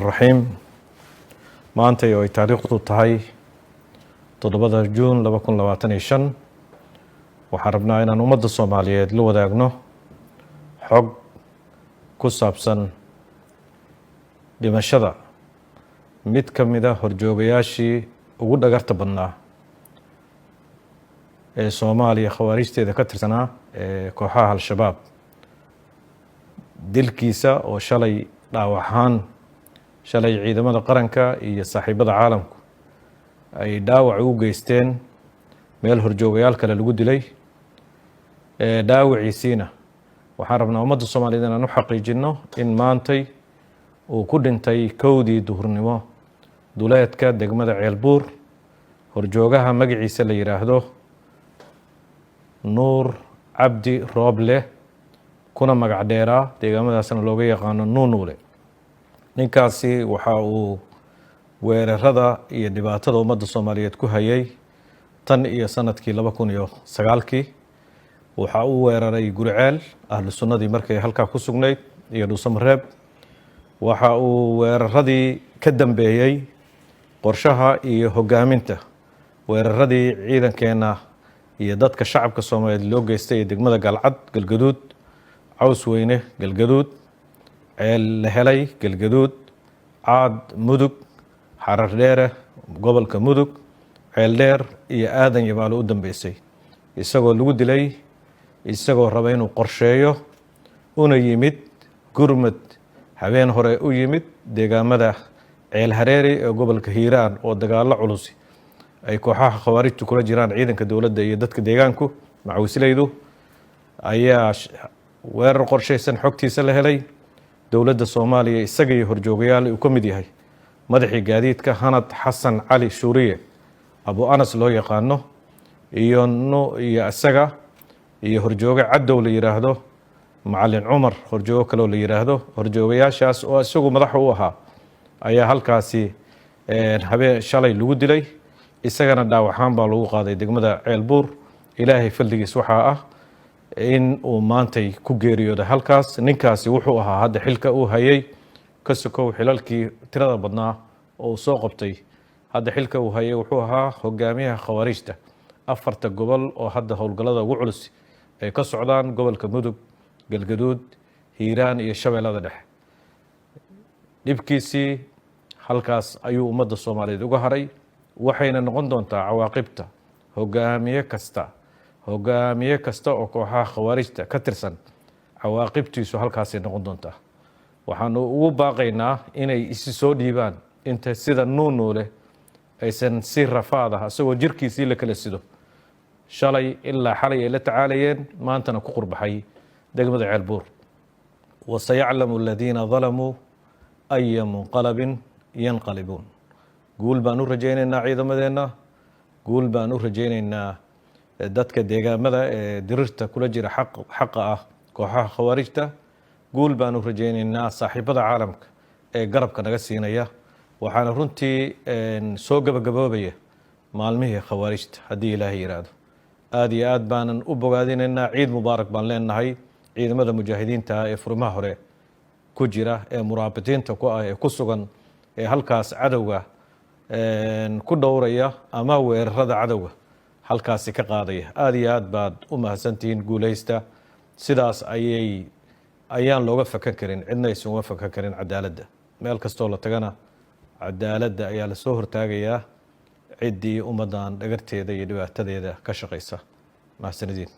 Raxiim. Maanta oo ay taariikhdu tahay 7-da Juun 2025, waxaan rabnaa inaan ummadda Soomaaliyeed la wadaagno xog ku saabsan dhimashada mid ka mid a horjoogayaashii ugu dhagarta badnaa ee Soomaaliya khawaarijteeda ka tirsanaa ee kooxaha Al-Shabaab. Dilkiisa oo shalay dhaawac ahaan, shalay ciidamada qaranka iyo saaxiibada caalamku ay dhaawac ugu geysteen meel horjoogayaal kale lagu dilay, dhaawaciisiina waxaan rabnaa ummadda Soomaaliyeed inaan u xaqiijinno in maantay uu ku dhintay 1-dii duhurnimo duleedka degmada Ceelbuur, horjoogaha magaciisa la yidhaahdo Nuur Cabdi Rooble, kuna magac dheeraa, deegaamadaasna looga yaqaano Nuunuule. Ninkaasi waxa uu weerarada iyo dhibaatada ummadda Soomaaliyeed ku hayay tan iyo sanadkii 2009-kii. Waxa uu weeraray Guriceel, Ahlu Sunnadii markay halkaa ku sugnayd, iyo Dhuusamareeb. Waxa uu weeraradii ka dambeeyey qorshaha iyo hogaaminta weeraradii ciidankeenna iyo dadka shacabka Soomaaliyeed loo geystay ee degmada Galcad, Galgaduud, Caws Weyne, Galgaduud, Ceel la Helay, Galgaduud, Caad, Mudug, Xarar Dheere, gobolka Mudug, Ceel Dheer iyo Aadan Yabaalo u dambeysay, isagoo lagu dilay isagoo raba inuu qorsheeyo una yimid gurmad habeen hore u yimid deegaamada Ceel Hareeri ee gobolka Hiiraan, oo dagaallo culus ay kooxaha khawaarijtu kula jiraan ciidanka dowladda iyo dadka deegaanku macawislaydu. Ayaa weerar qorshaysan xogtiisa la helay. Dowladda Soomaaliya isaga iyo horjoogayaal uu ka mid yahay madaxii gaadiidka Hanad Xasan Cali Shuuriye, Abu Anas loo yaqaano, iyo iyo isaga iyo horjooge Cadow la yidhaahdo, Macalin Cumar, horjoogo kaloo la yidhaahdo, horjoogayaashaas oo isagu madaxa u ahaa ayaa halkaasi habeen shalay lagu dilay. Isagana dhaawaxaan baa lagu qaaday degmada Ceelbuur. Ilaahay fadligiis waxaa ah in uu maantay ku geeriyooday halkaas. Ninkaasi wuxuu ahaa, hadda xilka uu hayay ka sokow xilalkii tirada badnaa oo uu soo qabtay, hadda xilka uu hayay wuxuu ahaa hogaamiyaha khawaarijta afarta gobol oo hadda howlgallada ugu culus ay ka socdaan: gobolka Mudug, Galgaduud, Hiiraan iyo Shabeellada Dhexe. Dhibkiisii halkaas ayuu ummadda Soomaaliyeed uga haray, waxayna noqon doontaa cawaaqibta hogaamiye kasta oo kooxaha khawaarijta ka tirsan, cawaaqibtiisu halkaasay noqon doontaa. Waxaanu ugu baaqaynaa inay isi soo dhiibaan inta sida Nuunuule aysan si rafaad ah, isagoo jirkiisii la kala sido, shalay ilaa xalay ay la tacaalayeen, maantana ku qurbaxay degmada Ceelbuur. وسيعلم الذين ظلموا أي منقلب ينقلبون. Guul baan u rajaynaynaa ciidamadeenna, guul baan u rajaynaynaa dadka deegaamada ee dirirta kula jira xaqa ah kooxaha khawaarijta, guul baan u rajaynaynaa saaxiibada caalamka ee garabka naga siinaya. Waxaana runtii soo gabagaboobaya maalmihii khawaarijta haddii Ilaahay yidhaahdo. Aada iyo aad baanan u bogaadinaynaa. Ciid mubaarak baan leenahay ciidamada mujaahidiinta ee furimaha hore ku jira, ee muraabitiinta ku ah, ee ku sugan, ee halkaas cadowga ku dhowraya ama weerarada cadowga halkaasi ka qaadaya. Aada iyo aad baad u mahadsantihiin. Guuleysta. Sidaas ayaan looga fakan karin, cidna aysan uga fakan karin cadaaladda. Meel kastoo la tagana cadaaladda ayaa lasoo hortaagayaa ciddii ummaddan dhagarteeda iyo dhibaatadeeda ka shaqaysa. Mahadsanediin.